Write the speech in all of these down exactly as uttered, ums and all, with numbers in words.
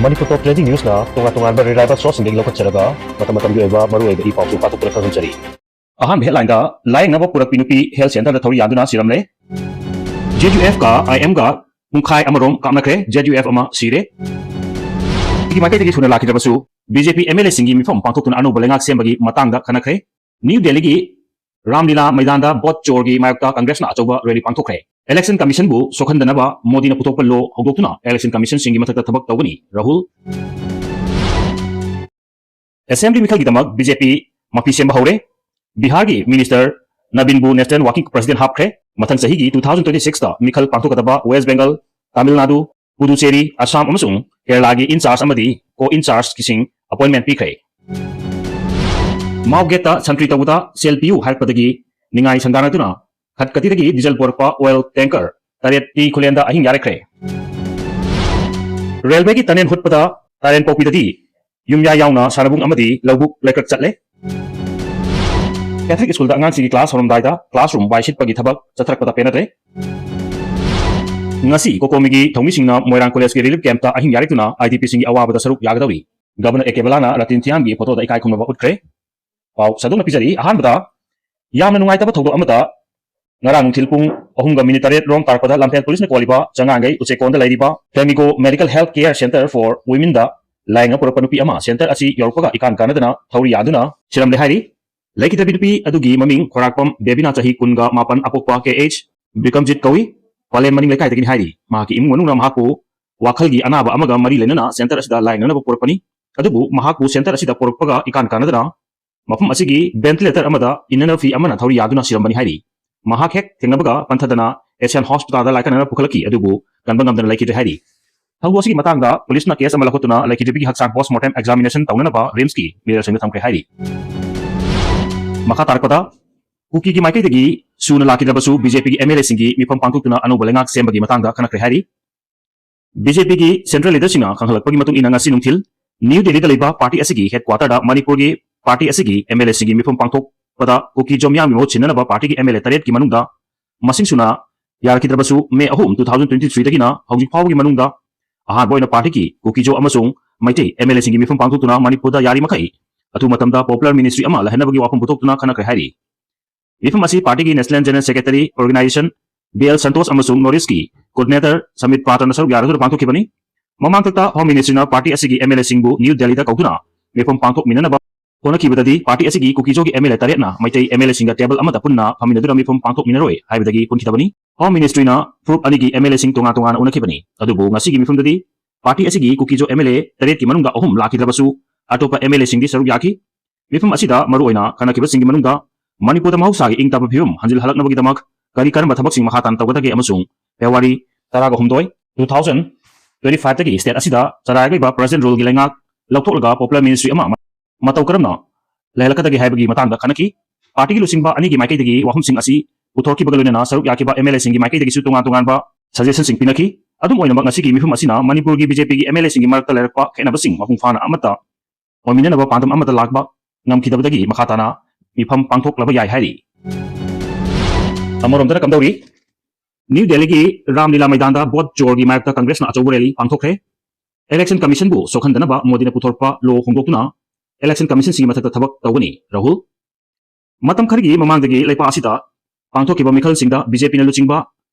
Manipur Top Trending Newsꯅ ꯇꯣꯉꯥꯟ ꯇꯣꯉꯥꯟꯕ reliable sourceꯁꯤꯡꯗꯒꯤ ꯂꯧꯈꯠꯆꯔꯒ ꯃꯇꯝ ꯃꯇꯝꯒꯤ ꯑꯣꯏꯕ ꯃꯔꯨꯑꯣꯏꯕ ꯏ ꯄꯥꯎꯁꯨ ꯄꯥꯊꯣꯛꯇꯨꯅ ꯈꯪꯍꯟꯖꯔꯤ꯫ ꯑꯍꯥꯟꯕ headlineꯗ ꯂꯥꯌꯦꯡꯅꯕ ꯄꯨꯔꯛꯄꯤ ꯅꯨꯄꯤ health centreꯗ ꯊꯧꯔꯤ ꯌꯥꯟꯗꯨꯅ ꯁꯤꯔꯝꯂꯦ꯫ JUFꯀ IMꯒ ꯄꯨꯡꯈꯥꯏ ꯑꯃꯔꯣꯝ ꯀꯥꯞꯅꯈ꯭ꯔꯦ, ZUF ꯑꯃ ꯁꯤꯔꯦ꯫ ꯒꯤ ꯃꯥꯏꯀꯩꯗꯒꯤ ꯊꯨꯅ ꯂꯥꯛꯈꯤꯗ꯭ꯔꯕꯁꯨ BJP MLAꯁꯤꯡꯒꯤ ꯃꯤꯐꯝ ꯄꯥꯡꯊꯣꯛꯇꯨꯅ ꯑꯅꯧꯕ ꯂꯩꯉꯥꯛ ꯁꯦꯝꯕꯒꯤ ꯃꯇꯥꯡꯗ ꯈꯟꯅꯈ꯭ꯔꯦ꯫ ꯅ꯭ꯌꯨ ꯗꯦꯜꯂꯤꯒꯤ ꯔꯥꯝꯂꯤꯂꯥ ꯃꯩꯗꯥꯟꯗ vote ꯆꯣꯔꯒꯤ ꯃꯥꯌꯣꯛꯇ ꯀꯪꯒ꯭ꯔꯦꯁꯅ ꯑꯆꯧꯕ rally ꯄꯥꯡꯊꯣꯛꯈ꯭ꯔꯦ꯫ Election Commissionꯕꯨ ꯁꯣꯛꯍꯟꯗꯅꯕ ꯃꯣꯗꯤꯅ ꯄꯨꯊꯣꯛꯄ law ꯍꯧꯗꯣꯛꯇꯨꯅ election commissionꯁꯤꯡꯒꯤ ꯃꯊꯛꯇ ꯊꯕꯛ ꯇꯧꯒꯅꯤ, ꯔꯥꯍꯨꯜ꯫ Assembly ꯃꯤꯈꯜꯒꯤꯗꯃꯛ BJP ꯃꯥꯐꯤ ꯁꯦꯝꯕ ꯍꯧꯔꯦ꯫ ꯕꯤꯍꯥꯔꯒꯤ minister ꯅꯕꯤꯟꯕꯨ National Working President ꯍꯥꯞꯈ꯭ꯔꯦ꯫ ꯃꯊꯪ ꯆꯍꯤꯒꯤ two thousand twenty sixꯇ ꯃꯤꯈꯜ ꯄꯥꯡꯊꯣꯛꯀꯗꯕ West Bengal, Tamil Nadu, Puducherry, Assam ꯑꯃꯁꯨꯡ ꯀꯦꯔꯂꯥꯒꯤ in charge ꯑꯃꯗꯤ co in chargeꯁꯤꯡ appointment ꯄꯤꯈ꯭ꯔꯦ꯫ ꯃꯥꯎ ꯒꯦꯠꯇ ꯁꯟꯇ꯭ꯔꯤ ꯇꯧꯕꯗ ꯁꯦꯜ ꯄꯤꯌꯨ ꯍꯥꯏꯔꯛꯄꯗꯒꯤ ꯅꯤꯡꯉꯥꯏ ꯁꯪꯗꯥꯅꯗꯨꯅ ꯈꯠꯀꯇꯤꯗꯒꯤ diesel ꯄꯨꯔꯛꯄ oil tanker ꯇꯔꯦꯠꯇꯤ ꯈꯨꯂꯦꯟꯗ ꯑꯍꯤꯡ ꯌꯥꯔꯛꯈ꯭ꯔꯦ꯫ Railwayꯒꯤ tunnel ꯍꯨꯠꯄꯗ ꯇꯥꯔꯦꯟꯄꯣꯛꯄꯤꯗꯗꯤ ꯌꯨꯝꯌꯥ ꯌꯥꯎꯅ ꯁꯥꯟꯅꯕꯨꯡ ꯑꯃꯗꯤ ꯂꯧꯕꯨꯛ ꯂꯩꯀ꯭ꯔꯛ ꯆꯠꯂꯦ꯫ Catholic schoolꯗ ꯑꯉꯥꯡꯁꯤꯡꯒꯤ class ꯍꯧꯔꯝꯗꯥꯏꯗ classroom ꯋꯥꯏ ꯁꯤꯠꯄꯒꯤ ꯊꯕꯛ ꯆꯠꯊꯔꯛꯄꯗ ꯄꯦꯟꯅꯗ꯭ꯔꯦ꯫ ꯉꯁꯤ ꯀꯣꯀꯣꯃꯤꯒꯤ ꯊꯧꯃꯤꯁꯤꯡꯅ ꯃꯣꯏꯔꯥꯡ collegeꯀꯤ relief campꯇ ꯑꯍꯤꯡ ꯌꯥꯔꯛꯇꯨꯅ IDPꯁꯤꯡꯒꯤ ꯑꯋꯥꯕꯗ ꯁꯔꯨꯛ ꯌꯥꯒꯗꯧꯔꯤ꯫ Governor A K ꯕꯂꯥꯅ ꯔꯇꯤꯟ ꯊꯤꯌꯥꯝꯒꯤ photoꯗ ꯏꯀꯥꯏ ꯈꯨꯝꯅꯕ ꯎꯠꯈ꯭ꯔꯦ꯫ ꯄꯥꯎ ꯁꯟꯗꯣꯛꯅ ꯄꯤꯖꯔꯤ꯫ ꯑꯍꯥꯟꯕꯗ, ꯌꯥꯝꯅ ꯅꯨꯡꯉꯥꯏꯇꯕ ꯊꯧꯗꯣꯛ ꯑꯃꯗ ꯉꯔꯥꯡ ꯅꯨꯡꯊꯤꯜ ꯄꯨꯡ ꯑꯍꯨꯝꯒ minute ꯇꯔꯦꯠ ꯔꯣꯝ ꯇꯥꯔꯛꯄꯗ ꯂꯝꯐꯦꯜ policeꯅ ꯀꯣꯜꯂꯤꯕ ꯆꯉꯥꯡꯒꯩ ꯎꯆꯦꯛꯀꯣꯟꯗ ꯂꯩꯔꯤꯕ Femigo Medical Health Care Centre for Womenꯗ ꯂꯥꯏꯌꯦꯡꯅ ꯄꯨꯔꯛꯄ ꯅꯨꯄꯤ ꯑꯃ centre ꯑꯁꯤ ꯌꯧꯔꯛꯄꯒ ꯏꯀꯥꯟ ꯀꯥꯟꯅꯗꯅ ꯊꯧꯔꯤ ꯌꯥꯟꯗꯨꯅ ꯁꯤꯔꯝꯂꯦ ꯍꯥꯏꯔꯤ꯫ ꯂꯩꯈꯤꯗꯕꯤ ꯅꯨꯄꯤ ꯑꯗꯨꯒꯤ ꯃꯃꯤꯡ ꯈꯣꯔꯥꯛꯄꯝ ꯕꯦꯕꯤꯅꯥ, ꯆꯍꯤ ꯀꯨꯟꯒ ꯃꯥꯄꯟ, ꯑꯄꯣꯛꯄ K H ꯕꯤꯀ꯭ꯔꯝꯖꯤꯠ ꯀꯧꯏ꯫ ꯄꯂꯦꯝ ꯃꯅꯤꯡ ꯂꯩꯀꯥꯏꯗꯒꯤꯅꯤ ꯍꯥꯏꯔꯤ꯫ ꯃꯍꯥꯛꯀꯤ ꯏꯃꯨꯡ ꯃꯅꯨꯡꯅ ꯃꯍꯥꯛꯄꯨ ꯋꯥꯈꯜꯒꯤ ꯑꯅꯥꯕ ꯑꯃꯒ ꯃꯔꯤ ꯂꯩꯅꯅ centre ꯑꯁꯤꯗ ꯂꯥꯏꯌꯦꯡꯅꯅꯕ ꯄꯨꯔꯛꯄꯅꯤ꯫ ꯑꯗꯨꯕꯨ ꯃꯍꯥꯛꯄꯨ centre ꯑꯁꯤꯗ ꯄꯨꯔꯛꯄꯒ ꯏꯀꯥꯟ ꯀꯥꯟꯅꯗꯅ ꯃꯐꯝ ꯑꯁꯤꯒꯤ ventilator ꯑꯃꯗ ꯏꯟꯅꯅꯕ ꯐꯤ ꯑꯃꯅ ꯊꯧꯔꯤ ꯌꯥꯗꯨꯅ ꯁꯤꯔꯝꯕꯅꯤ ꯍꯥꯏꯔꯤ꯫ ꯃꯍꯥꯛ ꯍꯦꯛ ꯊꯦꯡꯅꯕꯒ ꯄꯟꯊꯗꯅ Asian Hospitalꯗ ꯂꯥꯏꯀꯠꯅꯅꯕ ꯄꯨꯈꯠꯂꯛꯈꯤ, ꯑꯗꯨꯕꯨ ꯀꯟꯕ ꯉꯝꯗꯅ ꯂꯩꯈꯤꯗ꯭ꯔꯦ ꯍꯥꯏꯔꯤ꯫ ꯊꯧꯗꯣꯛ ꯑꯁꯤꯒꯤ ꯃꯇꯥꯡꯗ policeꯅ case ꯑꯃ ꯂꯧꯈꯠꯇꯨꯅ ꯂꯩꯈꯤꯗ꯭ꯔꯤꯕꯒꯤ ꯍꯛꯆꯥꯡ post mortem examination ꯇꯧꯅꯅꯕ RIMSꯀꯤ ꯃꯤꯔꯦꯜꯁꯤꯡꯗ ꯊꯝꯈ꯭ꯔꯦ ꯍꯥꯏꯔꯤ꯫ ꯃꯈꯥ ꯇꯥꯔꯛꯄꯗ, ꯀꯨꯀꯤꯒꯤ ꯃꯥꯏꯀꯩꯗꯒꯤ ꯁꯨꯅ ꯂꯥꯛꯈꯤꯗ꯭ꯔꯕꯁꯨ BJPꯒꯤ MLAꯁꯤꯡꯒꯤ ꯃꯤꯐꯝ ꯄꯥꯡꯊꯣꯛꯇꯨꯅ ꯑꯅꯧꯕ ꯂꯩꯉꯥꯛ ꯁꯦꯝꯕꯒꯤ ꯃꯇꯥꯡꯗ ꯈꯟꯅꯈ꯭ꯔꯦ ꯍꯥꯏꯔꯤ꯫ BJPꯒꯤ central leaderꯁꯤꯡꯅ ꯈꯪꯍꯜꯂꯛꯄꯒꯤ ꯃꯇꯨꯡ ꯏꯟꯅ, ꯉꯁꯤ ꯅꯨꯡꯊꯤꯜ ꯅ꯭ꯌꯨ ꯗꯦꯜꯂꯤꯗ ꯂꯩꯕ party ꯑꯁꯤꯒꯤ headquarterꯗ ꯃꯅꯤꯄꯨꯔꯒꯤ party ꯑꯁꯤꯒꯤ MLAꯁꯤꯡꯒꯤ ꯃꯤꯐꯝ ꯄꯥꯡꯊꯣꯛꯄꯗ ꯀꯨꯀꯤ ꯖꯣꯃꯤꯌꯥꯝꯒꯤ ꯃꯍꯨꯠ ꯁꯤꯟꯅꯅꯕ partyꯒꯤ MLA ꯇꯔꯦꯠꯀꯤ ꯃꯅꯨꯡꯗ ꯃꯁꯤꯡ ꯁꯨꯅ ꯌꯥꯔꯛꯈꯤꯗ꯭ꯔꯕꯁꯨ, May ꯑꯍꯨꯝ, two thousand twenty threeꯗꯒꯤꯅ ꯍꯧꯖꯤꯛ ꯐꯥꯎꯕꯒꯤ ꯃꯅꯨꯡꯗ ꯑꯍꯥꯟꯕ ꯑꯣꯏꯅ ꯄꯥꯔꯇꯤꯒꯤ ꯀꯨꯀꯤꯖꯣ ꯑꯃꯁꯨꯡ ꯃꯩꯇꯩ MLAꯁꯤꯡꯒꯤ ꯃꯤꯐꯝ ꯄꯥꯡꯊꯣꯛꯇꯨꯅ ꯃꯅꯤꯄꯨꯔꯗ ꯌꯥꯔꯤꯃꯈꯩ ꯑꯊꯨꯕ ꯃꯇꯝꯗ popular ministry ꯑꯃ ꯂꯩꯍꯟꯅꯕꯒꯤ ꯋꯥꯐꯝ ꯄꯨꯊꯣꯛꯇꯨꯅ ꯈꯟꯅꯈ꯭ꯔꯦ ꯍꯥꯏꯔꯤ꯫ ꯃꯤꯐꯝ ꯑꯁꯤ ꯄꯥꯔꯇꯤꯒꯤ National General Secretary Organization B L Santosh ꯑꯃꯁꯨꯡ North Eastꯀꯤ Coordinator ꯁꯃꯤꯠ ꯄꯥꯇ꯭ꯔꯅ ꯁꯔꯨꯛ ꯌꯥꯔꯗꯨꯅ ꯄꯥꯡꯊꯣꯛꯈꯤꯕꯅꯤ꯫ ꯃꯃꯥꯡꯊꯛꯇ Home Ministryꯅ ꯄꯥꯔꯇꯤ ꯑꯁꯤꯒꯤ MLAꯁꯤꯡꯕꯨ ꯅ꯭ꯌꯨ ꯗꯦꯜꯂꯤꯗ ꯀꯧꯗꯨꯅ ꯃꯤꯐꯝ ꯄꯥꯡꯊꯣꯛꯃꯤꯟꯅꯅꯕ ꯍꯣꯠꯅꯈꯤꯕꯗꯗꯤ ꯄꯥꯔꯇꯤ ꯑꯁꯤꯒꯤ ꯀꯨꯀꯤꯖꯣꯒꯤ MLA ꯇꯔꯦꯠꯅ ꯃꯩꯇꯩ MLAꯁꯤꯡꯒ table ꯑꯃꯗ ꯄꯨꯟꯅ ꯐꯝꯃꯤꯟꯅꯗꯨꯅ ꯃꯤꯐꯝ ꯄꯥꯡꯊꯣꯛꯃꯤꯟꯅꯔꯣꯏ ꯍꯥꯏꯕꯗꯒꯤ ꯄꯨꯟꯈꯤꯗꯕꯅꯤ꯫ Home Ministryꯅ ꯐꯨꯔꯨꯞ ꯑꯅꯤꯒꯤ MLAꯁꯤꯡ ꯇꯣꯉꯥꯟ ꯇꯣꯉꯥꯟꯅ ꯎꯅꯈꯤꯕꯅꯤ꯫ ꯑꯗꯨꯕꯨ ꯉꯁꯤꯒꯤ ꯃꯤꯐꯝꯗꯗꯤ ꯄꯥꯔꯇꯤ ꯑꯁꯤꯒꯤ ꯀꯨꯀꯤꯖꯣ MLA ꯇꯔꯦꯠꯀꯤ ꯃꯅꯨꯡꯗ ꯑꯍꯨꯝ ꯂꯥꯛꯈꯤꯗ꯭ꯔꯕꯁꯨ ꯑꯇꯣꯞꯄ MLAꯁꯤꯡꯗꯤ ꯁꯔꯨꯛ ꯌꯥꯈꯤ꯫ ꯃꯤꯐꯝ ꯑꯁꯤꯗ ꯃꯔꯨꯑꯣꯏꯅ ꯈꯟꯅꯈꯤꯕꯁꯤꯡꯒꯤ ꯃꯅꯨꯡꯗ ꯃꯅꯤꯄꯨꯔꯗ ꯃꯍꯧꯁꯥꯒꯤ ꯏꯪ ꯇꯞꯄ ꯐꯤꯕꯝ ꯍꯟꯖꯤꯜꯍꯜꯂꯛꯅꯕꯒꯤꯗꯃꯛ ꯀꯔꯤ ꯀꯔꯝꯕ ꯊꯕꯛꯁꯤꯡ ꯃꯈꯥ ꯇꯥꯅ ꯇꯧꯒꯗꯒꯦ ꯑꯃꯁꯨꯡ February ꯇꯔꯥꯒ ꯍꯨꯝꯗꯣꯏ, two thousand twenty fiveꯇꯒꯤ state ꯑꯁꯤꯗ ꯆꯔꯥꯏꯒꯤ ꯑꯣꯏꯕ present ruleꯒꯤ ꯂꯩꯉꯥꯛ ꯂꯧꯊꯣꯛꯂꯒ popular ministry ꯑꯃ ꯃꯇꯧ ꯀꯔꯝꯅ ꯂꯩꯍꯜꯂꯛꯀꯗꯒꯦ ꯍꯥꯏꯕꯒꯤ ꯃꯇꯥꯡꯗ ꯈꯟꯅꯈꯤ꯫ ꯄꯥꯔꯇꯤꯒꯤ ꯂꯨꯆꯤꯡꯕ ꯑꯅꯤꯒꯤ ꯃꯥꯏꯀꯩꯗꯒꯤ ꯋꯥꯐꯝꯁꯤꯡ ꯑꯁꯤ ꯄꯨꯊꯣꯔꯛꯈꯤꯕꯒ ꯂꯣꯏꯅꯅ ꯁꯔꯨꯛ ꯌꯥꯈꯤꯕ MLAꯁꯤꯡꯒꯤ ꯃꯥꯏꯀꯩꯗꯒꯤꯁꯨ ꯇꯣꯉꯥꯟ ꯇꯣꯉꯥꯟꯕ suggestionꯁꯤꯡ ꯄꯤꯅꯈꯤ꯫ ꯑꯗꯨꯝ ꯑꯣꯏꯅꯃꯛ ꯉꯁꯤꯒꯤ ꯃꯤꯐꯝ ꯑꯁꯤꯅ ꯃꯅꯤꯄꯨꯔꯒꯤ BJPꯒꯤ MLAꯁꯤꯡꯒꯤ ꯃꯔꯛꯇ ꯂꯩꯔꯛꯄ ꯈꯦꯠꯅꯕꯁꯤꯡ ꯃꯄꯨꯡ ꯐꯥꯅ ꯑꯃꯠꯇ ꯑꯣꯏꯃꯤꯟꯅꯅꯕ ꯄꯥꯟꯗꯝ ꯑꯃꯠꯇ ꯂꯥꯛꯄ ꯉꯝꯈꯤꯗꯕꯗꯒꯤ ꯃꯈꯥ ꯇꯥꯅ ꯃꯤꯐꯝ ꯄꯥꯡꯊꯣꯛꯂꯕ ꯌꯥꯏ ꯍꯥꯏꯔꯤ꯫ ꯑꯃꯔꯣꯝꯗꯅ ꯀꯝꯗꯧꯔꯤ? ꯅ꯭ꯌꯨ ꯗꯦꯜꯂꯤꯒꯤ ꯔꯥꯝꯂꯤꯂꯥ ꯃꯩꯗꯥꯟꯗ ꯚꯣꯠ ꯆꯣꯔꯒꯤ ꯃꯥꯌꯣꯛꯇ ꯀꯪꯒ꯭ꯔꯦꯁꯅ ꯑꯆꯧꯕ rally ꯄꯥꯡꯊꯣꯛꯈ꯭ꯔꯦ꯫ Election Commissionꯕꯨ ꯁꯣꯛꯍꯟꯗꯅꯕ ꯃꯣꯗꯤꯅ ꯄꯨꯊꯣꯔꯛꯄ law ꯍꯣꯡꯗꯣꯛꯇꯨꯅ Election Commissionꯁꯤꯡꯒꯤ ꯃꯊꯛꯇ ꯊꯕꯛ ꯇꯧꯒꯅꯤ꯫ ꯔꯥꯍꯨꯜ, ꯃꯇꯝ ꯈꯔꯒꯤ ꯃꯃꯥꯡꯗꯒꯤ ꯂꯩꯄꯥꯛ ꯑꯁꯤꯗ ꯄꯥꯡꯊꯣꯛꯈꯤꯕ ꯃꯤꯈꯜꯁꯤꯡꯗ BJPꯅ ꯂꯨꯆꯤꯡꯕ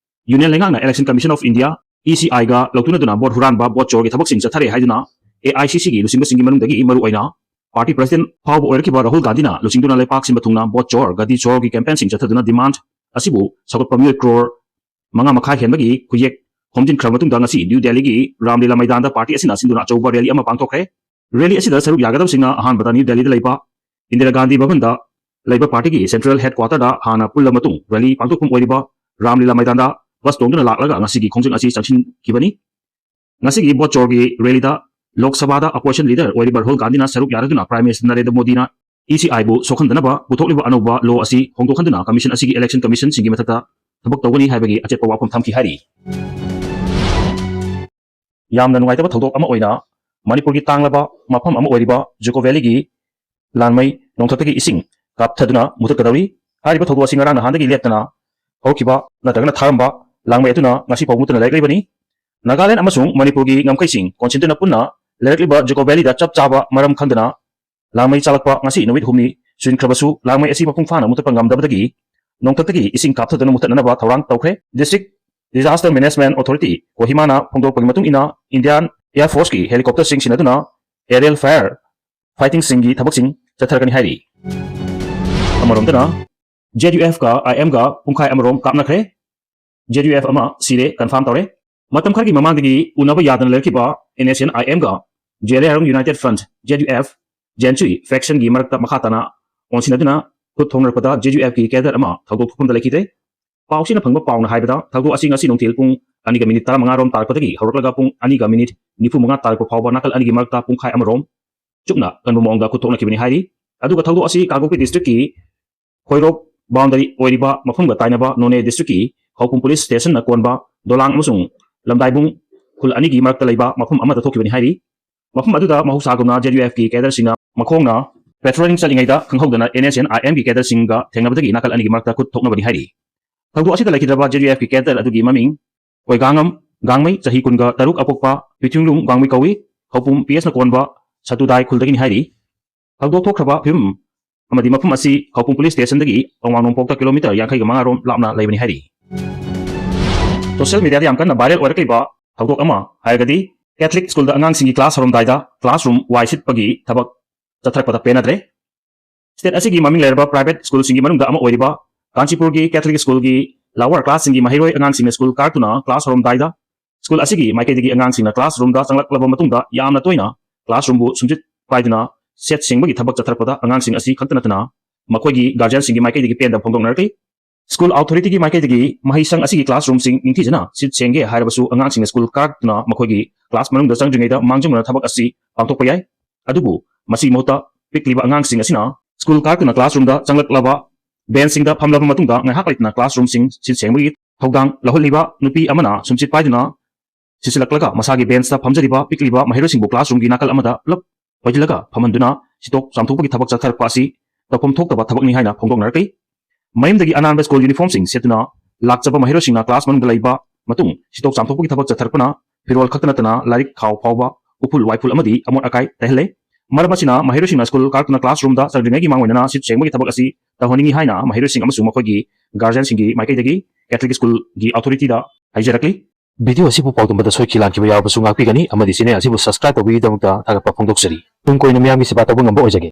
Union ꯂꯩꯉꯥꯛꯅ Election Commission of India, ECIꯒ ꯂꯧꯊꯣꯛꯅꯗꯨꯅ ꯚꯣꯠ ꯍꯨꯔꯥꯟꯕ, ꯚꯣꯠ ꯆꯣꯔꯒꯤ ꯊꯕꯛꯁꯤꯡ ꯆꯠꯊꯔꯦ ꯍꯥꯏꯗꯨꯅ AICCꯒꯤ ꯂꯨꯆꯤꯡꯕꯁꯤꯡꯒꯤ ꯃꯅꯨꯡꯗꯒꯤ ꯃꯔꯨꯑꯣꯏꯅ party president ꯐꯥꯎꯕ ꯑꯣꯏꯔꯛꯈꯤꯕ ꯔꯥꯍꯨꯜ ꯒꯥꯟꯙꯤꯅ ꯂꯨꯆꯤꯡꯗꯨꯅ ꯂꯩꯄꯥꯛ ꯁꯤꯟꯕ ꯊꯨꯡꯅ ꯚꯣꯠ ꯆꯣꯔ, ꯒꯗꯤ ꯆꯣꯔꯒꯤ campaignꯁꯤꯡ ꯆꯠꯊꯗꯨꯅ demand ꯑꯁꯤꯕꯨ ꯁꯧꯒꯠꯄ ꯃꯤꯑꯣꯏ ꯀ꯭ꯔꯣꯔ ꯃꯉꯥ ꯃꯈꯥꯏ ꯍꯦꯟꯕꯒꯤ ꯈꯨꯌꯦꯛ ꯈꯣꯝꯖꯤꯟꯈ꯭ꯔꯕ ꯃꯇꯨꯡꯗ ꯉꯁꯤ ꯅ꯭ꯌꯨ ꯗꯦꯜꯂꯤꯒꯤ ꯔꯥꯝꯂꯤꯂꯥ ꯃꯩꯗꯥꯟꯗ party ꯑꯁꯤꯅ ꯁꯤꯟꯗꯨꯅ ꯑꯆꯧꯕ rally ꯑꯃ ꯄꯥꯡꯊꯣꯛꯈ꯭ꯔꯦ꯫ Rally ꯑꯁꯤꯗ ꯁꯔꯨꯛ ꯌꯥꯒꯗꯕꯁꯤꯡꯅ ꯑꯍꯥꯟꯕꯗ ꯅ꯭ꯌꯨ ꯗꯦꯜꯂꯤꯗ ꯂꯩꯕ ꯏꯟꯗꯤꯔꯥ ꯒꯥꯟꯙꯤ ꯚꯕꯟꯗ ꯂꯩꯕ partyꯒꯤ central headquarterꯗ ꯍꯥꯟꯅ ꯄꯨꯜꯂꯕ ꯃꯇꯨꯡ rally ꯄꯥꯡꯊꯣꯛꯐꯝ ꯑꯣꯏꯔꯤꯕ ꯔꯥꯝꯂꯤꯂꯥ ꯃꯩꯗꯥꯟꯗ bus ꯇꯣꯡꯗꯨꯅ ꯂꯥꯛꯂꯒ ꯉꯁꯤꯒꯤ ꯈꯣꯡꯖꯪ ꯑꯁꯤ ꯆꯪꯁꯤꯟꯈꯤꯕꯅꯤ꯫ ꯉꯁꯤꯒꯤ ꯚꯣꯠ ꯆꯣꯔꯒꯤ rallyꯗ ꯂꯣꯛ ꯁꯚꯥꯗ opposition leader ꯑꯣꯏꯔꯤꯕ ꯔꯥꯍꯨꯜ ꯒꯥꯟꯙꯤꯅ ꯁꯔꯨꯛ ꯌꯥꯔꯗꯨꯅ Prime Minister ꯅꯔꯦꯟꯗ꯭ꯔ ꯃꯣꯗꯤꯅ ECIꯕꯨ ꯁꯣꯛꯍꯟꯗꯅꯕ ꯄꯨꯊꯣꯛꯂꯤꯕ ꯑꯅꯧꯕ law ꯑꯁꯤ ꯍꯣꯡꯗꯣꯛꯍꯟꯗꯨꯅ commission ꯑꯁꯤꯒꯤ election commissionꯁꯤꯡꯒꯤ ꯃꯊꯛꯇ ꯊꯕꯛ ꯇꯧꯒꯅꯤ ꯍꯥꯏꯕꯒꯤ ꯑꯆꯦꯠꯄ ꯋꯥꯐꯝ ꯊꯝꯈꯤ ꯍꯥꯏꯔꯤ꯫ ꯌꯥꯝꯅ ꯅꯨꯡꯉꯥꯏꯇꯕ ꯊꯧꯗꯣꯛ ꯑꯃ ꯑꯣꯏꯅ ꯃꯅꯤꯄꯨꯔꯒꯤ ꯇꯥꯡꯂꯕ ꯃꯐꯝ ꯑꯃ ꯑꯣꯏꯔꯤꯕ ꯖꯨꯀꯣ ꯚꯦꯂꯤꯒꯤ ꯂꯥꯟꯃꯩ ꯅꯣꯡꯊꯛꯇꯒꯤ ꯏꯁꯤꯡ ꯀꯥꯞꯊꯗꯨꯅ ꯃꯨꯊꯠꯀꯗꯧꯔꯤ꯫ ꯍꯥꯏꯔꯤꯕ ꯊꯧꯗꯣꯛ ꯑꯁꯤ ꯉꯔꯥꯡ ꯅꯍꯥꯟꯗꯒꯤ ꯂꯦꯞꯇꯅ ꯍꯧꯔꯛꯈꯤꯕ ꯅꯠꯇ꯭ꯔꯒꯅ ꯊꯥꯔꯝꯕ ꯂꯥꯡꯃꯩ ꯑꯗꯨꯅ ꯉꯁꯤ ꯐꯥꯎ ꯃꯨꯠꯇꯅ ꯂꯩꯔꯛꯂꯤꯕꯅꯤ꯫ ꯅꯥꯒꯥꯂꯦꯟ ꯑꯃꯁꯨꯡ ꯃꯅꯤꯄꯨꯔꯒꯤ ꯉꯝꯈꯩꯁꯤꯡ ꯀꯣꯟꯁꯤꯟꯗꯨꯅ ꯄꯨꯟꯅ ꯂꯩꯔꯛꯂꯤꯕ ꯖꯨꯀꯣ ꯚꯦꯂꯤꯗ ꯆꯞ ꯆꯥꯕ ꯃꯔꯝ ꯈꯪꯗꯅ ꯂꯥꯡꯃꯩ ꯆꯥꯂꯛꯄ ꯉꯁꯤ ꯅꯨꯃꯤꯠ ꯍꯨꯝꯅꯤ ꯁꯨꯖꯤꯟꯈ꯭ꯔꯕꯁꯨ, ꯂꯥꯡꯃꯩ ꯑꯁꯤ ꯃꯄꯨꯡ ꯐꯥꯅ ꯃꯨꯊꯠꯄ ꯉꯝꯗꯕꯗꯒꯤ ꯅꯣꯡꯊꯛꯇꯒꯤ ꯏꯁꯤꯡ ꯀꯥꯞꯊꯗꯨꯅ ꯃꯨꯊꯠꯅꯅꯕ ꯊꯧꯔꯥꯡ ꯇꯧꯈ꯭ꯔꯦ꯫ District Disaster Management Authority, ꯀꯣꯍꯤꯃꯥꯅ ꯐꯣꯡꯗꯣꯔꯛꯄꯒꯤ ꯃꯇꯨꯡ ꯏꯟꯅ, Indian Air Forceꯀꯤ helicopterꯁꯤꯡ ꯁꯤꯖꯤꯟꯅꯗꯨꯅ aerial fire fightingꯁꯤꯡꯒꯤ ꯊꯕꯛꯁꯤꯡ ꯆꯠꯊꯔꯛꯀꯅꯤ ꯍꯥꯏꯔꯤ꯫ ꯑꯃꯔꯣꯝꯗꯅ, ZUFꯀ IMꯒ ꯄꯨꯡꯈꯥꯏ ꯑꯃꯔꯣꯝ ꯀꯥꯞꯅꯈ꯭ꯔꯦ꯫ ZUF ꯑꯃ ꯁꯤꯔꯦ, confirm ꯇꯧꯔꯦ꯫ ꯃꯇꯝ ꯈꯔꯒꯤ ꯃꯃꯥꯡꯗꯒꯤ ꯎꯅꯕ ꯌꯥꯗꯅ ꯂꯩꯔꯛꯈꯤꯕ NSCN-IMꯒ Zeliangrong United Front, ZUF, Zentsuy factionꯒꯤ ꯃꯔꯛꯇ ꯃꯈꯥ ꯇꯥꯅ ꯑꯣꯟꯁꯤꯟꯅꯗꯨꯅ ꯈꯨꯠ ꯊꯣꯛꯅꯔꯛꯄꯗ, ZUFꯀꯤ cadre ꯑꯃ ꯊꯧꯗꯣꯛ ꯊꯣꯛꯐꯝꯗ ꯂꯩꯈꯤꯗꯦ꯫ ꯄꯥꯎꯆꯦꯅ ꯐꯪꯕ ꯄꯥꯎꯅ ꯍꯥꯏꯕꯗ, ꯊꯧꯗꯣꯛ ꯑꯁꯤ ꯉꯁꯤ ꯅꯨꯡꯊꯤꯜ ꯄꯨꯡ ꯑꯅꯤꯒ ꯃꯤꯅꯤꯠ ꯇꯔꯥꯃꯉꯥ ꯔꯣꯝ ꯇꯥꯔꯛꯄꯗꯒꯤ ꯍꯧꯔꯛꯂꯒ ꯄꯨꯡ ꯑꯅꯤꯒ ꯃꯤꯅꯤꯠ ꯅꯤꯐꯨ ꯃꯉꯥ ꯇꯥꯔꯛꯄ ꯐꯥꯎꯕ ꯅꯥꯀꯜ ꯑꯅꯤꯒꯤ ꯃꯔꯛꯇ ꯄꯨꯡꯈꯥꯏ ꯑꯃꯔꯣꯝ ꯆꯨꯞꯅ ꯀꯟꯕ ꯃꯑꯣꯡꯗ ꯈꯨꯠ ꯊꯣꯛꯅꯈꯤꯕꯅꯤ ꯍꯥꯏꯔꯤ꯫ ꯑꯗꯨꯒ ꯊꯧꯗꯣꯛ ꯑꯁꯤ ꯀꯥꯡꯄꯣꯛꯄꯤ districtꯀꯤ ꯈꯣꯏꯔꯣꯛ boundary ꯑꯣꯏꯔꯤꯕ ꯃꯐꯝꯒ ꯇꯥꯏꯅꯕ ꯅꯣꯅꯦ districtꯀꯤ ꯈꯧꯄꯨꯝ police stationꯅ ꯀꯣꯟꯕ ꯗꯣꯂꯥꯡ ꯑꯃꯁꯨꯡ ꯂꯝꯗꯥꯏꯕꯨꯡ ꯈꯨꯜ ꯑꯅꯤꯒꯤ ꯃꯔꯛꯇ ꯂꯩꯕ ꯃꯐꯝ ꯑꯃꯗ ꯊꯣꯛꯈꯤꯕꯅꯤ ꯍꯥꯏꯔꯤ꯫ ꯃꯐꯝ ꯑꯗꯨꯗ ꯃꯍꯧꯁꯥꯒꯨꯝꯅ ZUFꯀꯤ cadreꯁꯤꯡꯅ ꯃꯈꯣꯡꯅ patrolling ꯆꯠꯂꯤꯉꯩꯗ ꯈꯪꯍꯧꯗꯅ NSCN-IMꯒꯤ cadreꯁꯤꯡꯒ ꯊꯦꯡꯅꯕꯗꯒꯤ ꯅꯥꯀꯜ ꯑꯅꯤꯒꯤ ꯃꯔꯛꯇ ꯈꯨꯠ ꯊꯣꯛꯅꯕꯅꯤ ꯍꯥꯏꯔꯤ꯫ ꯊꯧꯗꯣꯛ ꯑꯁꯤꯗ ꯂꯩꯈꯤꯗ꯭ꯔꯕ ZUFꯀꯤ cadre ꯑꯗꯨꯒꯤ ꯃꯃꯤꯡ ꯀꯣꯏꯒꯥꯉꯝ ꯒꯥꯡꯃꯩ, ꯆꯍꯤ ꯀꯨꯟꯒ ꯇꯔꯨꯛ ꯑꯄꯣꯛꯄ, ꯄꯤꯊꯨꯡꯂꯨꯡ ꯒꯥꯡꯃꯩ ꯀꯧꯏ꯫ ꯈꯧꯄꯨꯝ PSꯅ ꯀꯣꯟꯕ ꯁꯇꯨꯗꯥꯏ ꯈꯨꯜꯗꯒꯤꯅꯤ ꯍꯥꯏꯔꯤ꯫ ꯊꯧꯗꯣꯛ ꯊꯣꯛꯈ꯭ꯔꯕ ꯐꯤꯕꯝ ꯑꯃꯗꯤ ꯃꯐꯝ ꯑꯁꯤ ꯈꯧꯄꯨꯝ police stationꯗꯒꯤ ꯄꯪꯋꯥꯡ ꯅꯣꯡꯄꯣꯛꯇ kilometre ꯌꯥꯡꯈꯩꯒ ꯃꯉꯥ ꯔꯣꯝ ꯂꯥꯞꯅ ꯂꯩꯕꯅꯤ ꯍꯥꯏꯔꯤ꯫ Social mediaꯗ ꯌꯥꯝ ꯀꯟꯅ viral ꯑꯣꯏꯔꯛꯂꯤꯕ ꯊꯧꯗꯣꯛ ꯑꯃ ꯍꯥꯏꯔꯒꯗꯤ, Catholic schoolꯗ ꯑꯉꯥꯡꯁꯤꯡꯒꯤ class ꯍꯧꯔꯝꯗꯥꯏꯗ classroom ꯋꯥꯏ ꯁꯤꯠꯄꯒꯤ ꯊꯕꯛ ꯆꯠꯊꯔꯛꯄꯗ ꯄꯦꯟꯅꯗ꯭ꯔꯦ꯫ State ꯑꯁꯤꯒꯤ ꯃꯃꯤꯡ ꯂꯩꯔꯕ private schoolꯁꯤꯡꯒꯤ ꯃꯅꯨꯡꯗ ꯑꯃ ꯑꯣꯏꯔꯤꯕ ꯀꯥꯟꯆꯤꯄꯨꯔꯒꯤ Catholic schoolꯒꯤ lower classꯁꯤꯡꯒꯤ ꯃꯍꯩꯔꯣꯏ ꯑꯉꯥꯡꯁꯤꯡꯅ school ꯀꯥꯔꯛꯇꯨꯅ class ꯍꯧꯔꯝꯗꯥꯏꯗ, school ꯑꯁꯤꯒꯤ ꯃꯥꯏꯀꯩꯗꯒꯤ ꯑꯉꯥꯡꯁꯤꯡꯅ classroomꯗ ꯆꯪꯂꯛꯂꯕ ꯃꯇꯨꯡꯗ ꯌꯥꯝꯅ ꯇꯣꯏꯅ classroomꯕꯨ ꯁꯨꯝꯆꯤꯠ ꯄꯥꯏꯗꯨꯅ ꯁꯦꯠ ꯁꯦꯡꯕꯒꯤ ꯊꯕꯛ ꯆꯠꯊꯔꯛꯄꯗ ꯑꯉꯥꯡꯁꯤꯡ ꯑꯁꯤ ꯈꯛꯇ ꯅꯠꯇꯅ ꯃꯈꯣꯏꯒꯤ guardianꯁꯤꯡꯒꯤ ꯃꯥꯏꯀꯩꯗꯒꯤ ꯄꯦꯟꯗꯕ ꯐꯣꯡꯗꯣꯛꯅꯔꯛꯂꯤ꯫ School authorityꯒꯤ ꯃꯥꯏꯀꯩꯗꯒꯤ ꯃꯍꯩꯁꯪ ꯑꯁꯤꯒꯤ classroomꯁꯤꯡ ꯅꯤꯡꯊꯤꯖꯅ ꯁꯤꯠ ꯁꯦꯡꯒꯦ ꯍꯥꯏꯔꯕꯁꯨ, ꯑꯉꯥꯡꯁꯤꯡꯅ school ꯀꯥꯔꯛꯇꯨꯅ ꯃꯈꯣꯏꯒꯤ class ꯃꯅꯨꯡꯗ ꯆꯪꯗ꯭ꯔꯤꯉꯩꯗ ꯃꯥꯡꯖꯧꯅꯅ ꯊꯕꯛ ꯑꯁꯤ ꯄꯥꯡꯊꯣꯛꯄ ꯌꯥꯏ꯫ ꯑꯗꯨꯕꯨ ꯃꯁꯤꯒꯤ ꯃꯍꯨꯠꯇ ꯄꯤꯛꯂꯤꯕ ꯑꯉꯥꯡꯁꯤꯡ ꯑꯁꯤꯅ school ꯀꯥꯔꯛꯇꯨꯅ classroomꯗ ꯆꯪꯂꯛꯂꯕ benchꯁꯤꯡꯗ ꯐꯝꯂꯕ ꯃꯇꯨꯡꯗ ꯉꯥꯏꯍꯥꯛ ꯂꯩꯇꯅ classroomꯁꯤꯡ ꯁꯤꯠ ꯁꯦꯡꯕꯒꯤ ꯊꯧꯗꯥꯡ ꯂꯧꯍꯜꯂꯤꯕ ꯅꯨꯄꯤ ꯑꯃꯅ ꯁꯨꯝꯆꯤꯠ ꯄꯥꯏꯗꯨꯅ ꯁꯤꯠꯆꯤꯜꯂꯛꯂꯒ ꯃꯁꯥꯒꯤ benchꯇ ꯐꯝꯖꯔꯤꯕ ꯄꯤꯛꯂꯤꯕ ꯃꯍꯩꯔꯣꯏꯁꯤꯡꯕꯨ classroomꯒꯤ ꯅꯥꯀꯜ ꯑꯃꯗ ꯄꯨꯂꯞ ꯄꯩꯁꯤꯜꯂꯒ ꯐꯝꯍꯟꯗꯨꯅ ꯁꯤꯠꯇꯣꯛ ꯆꯥꯝꯊꯣꯛꯄꯒꯤ ꯊꯕꯛ ꯆꯠꯊꯔꯛꯄ ꯑꯁꯤ ꯇꯧꯐꯝ ꯊꯣꯛꯇꯕ ꯊꯕꯛꯅꯤ ꯍꯥꯏꯅ ꯐꯣꯡꯗꯣꯛꯅꯔꯛꯂꯤ꯫ ꯃꯌꯨꯝꯗꯒꯤ ꯑꯅꯥꯟꯕ school uniformꯁꯤꯡ ꯁꯦꯠꯇꯨꯅ ꯂꯥꯛꯆꯕ ꯃꯍꯩꯔꯣꯏꯁꯤꯡꯅ class ꯃꯅꯨꯡꯗ ꯂꯩꯕ ꯃꯇꯨꯡ ꯁꯤꯠꯇꯣꯛ ꯆꯥꯝꯊꯣꯛꯄꯒꯤ ꯊꯕꯛ ꯆꯠꯊꯔꯛꯄꯅ ꯐꯤꯔꯣꯜ ꯈꯛꯇ ꯅꯠꯇꯅ ꯂꯥꯏꯔꯤꯛ ꯈꯥꯎ ꯐꯥꯎꯕ ꯎꯐꯨꯜ ꯋꯥꯏꯐꯨꯜ ꯑꯃꯗꯤ ꯑꯃꯣꯠ ꯑꯀꯥꯏ ꯇꯩꯍꯜꯂꯦ꯫ ꯃꯔꯝ ꯑꯁꯤꯅ ꯃꯍꯩꯔꯣꯏꯁꯤꯡꯅ ꯁ꯭ꯀꯨꯜ ꯀꯥꯔꯛꯇꯨꯅ ꯀ꯭ꯂꯥꯁꯔꯨꯝꯗ ꯆꯪꯗ꯭ꯔꯤꯉꯩꯒꯤ ꯃꯥꯡꯑꯣꯏꯅꯅ ꯁꯤꯠ ꯁꯦꯡꯕꯒꯤ ꯊꯕꯛ ꯑꯁꯤ ꯇꯧꯍꯟꯅꯤꯡꯏ ꯍꯥꯏꯅ ꯃꯍꯩꯔꯣꯏꯁꯤꯡ ꯑꯃꯁꯨꯡ ꯃꯈꯣꯏꯒꯤ ꯒꯥꯔꯖꯤꯌꯟꯁꯤꯡꯒꯤ ꯃꯥꯏꯀꯩꯗꯒꯤ ꯀꯦꯊꯂꯤꯛ ꯁ꯭ꯀꯨꯜꯒꯤ ꯑꯣꯊꯣꯔꯤꯇꯤꯗ ꯍꯥꯏꯖꯔꯛꯂꯤ꯫ ꯚꯤꯗꯤꯑꯣ ꯑꯁꯤꯕꯨ ꯄꯥꯎꯗꯝꯕꯗ ꯁꯣꯏꯈꯤ ꯂꯥꯟꯈꯤꯕ ꯌꯥꯎꯔꯕꯁꯨ ꯉꯥꯛꯄꯤꯒꯅꯤ ꯑꯃꯗꯤ ꯆꯦꯅꯦꯜ ꯑꯁꯤꯕꯨ ꯁꯕꯁꯀ꯭ꯔꯥꯏꯕ ꯇꯧꯕꯤꯒꯤꯗꯃꯛꯇ ꯊꯥꯒꯠꯄ ꯐꯣꯡꯗꯣꯛꯆꯔꯤ꯫ ꯇꯨꯡ ꯀꯣꯏꯅ ꯃꯤꯌꯥꯝꯒꯤ ꯁꯦꯕꯥ ꯇꯧꯕ ꯉꯝꯕ ꯑꯣꯏꯖꯒꯦ꯫